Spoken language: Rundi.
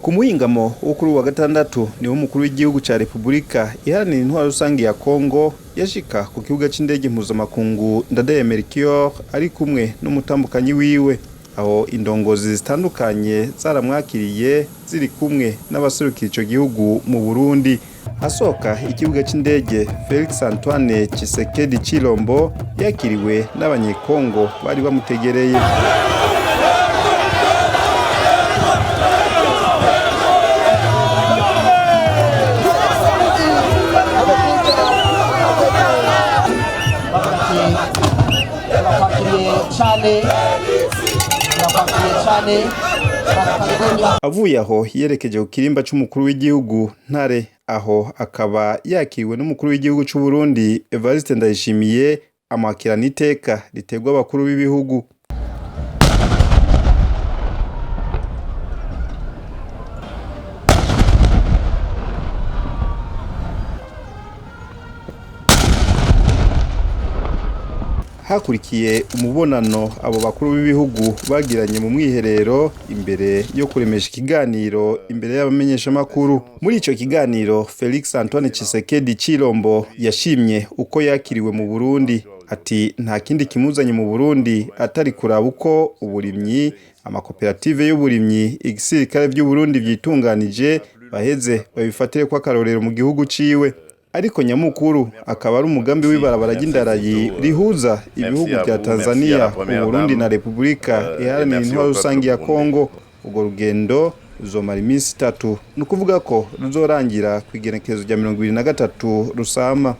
Ku muhingamo wo kuri uwa gatandatu niho umukuru w'igihugu ca Repubulika Iharanira Intwaro Rusange ya Kongo yashika ku kibuga c'indege mpuzamakungu Ndadaye Melchior ari kumwe n'umutambukanyi wiwe. Aho indongozi zitandukanye zaramwakiriye ziri kumwe n'abaserukira ico gihugu mu Burundi. Asohoka ikibuga c'indege, Felix Antoine Tshisekedi Tshilombo yakiriwe n'Abanyekongo bari bamutegereye. Turakwakiriye cyane, turakwakiriye cyane. Avuye aho yerekeje ku kirimba c'umukuru w'igihugu Ntare, aho akaba yakiriwe n'umukuru w'igihugu c'u Burundi Evariste Ndayishimiye, amwakirana iteka riterwa abakuru b'ibihugu. Hakurikiye umubonano abo bakuru b'ibihugu bagiranye mu mwiherero imbere yo kuremesha ikiganiro imbere y'abamenyeshamakuru. Muri ico kiganiro, Felix Antoine Tshisekedi Tshilombo yashimye uko yakiriwe mu Burundi. Ati nta kindi kimuzanye mu Burundi atari kuraba uko uburimyi, amakoperative y'uburimyi, igisirikare vy'Uburundi vyitunganije, baheze babifatire ko akarorero mu gihugu ciwe. Ariko nyamukuru akaba ari umugambi w'ibarabara ry'indarayi rihuza ibihugu vya Tanzania, Uburundi na Repubulika Iharanira Intwaro Rusange ya Kongo. Urwo rugendo ruzomara iminsi 3, ni ukuvuga ko ruzorangira kw'igenekerezo rya 23 Rusama.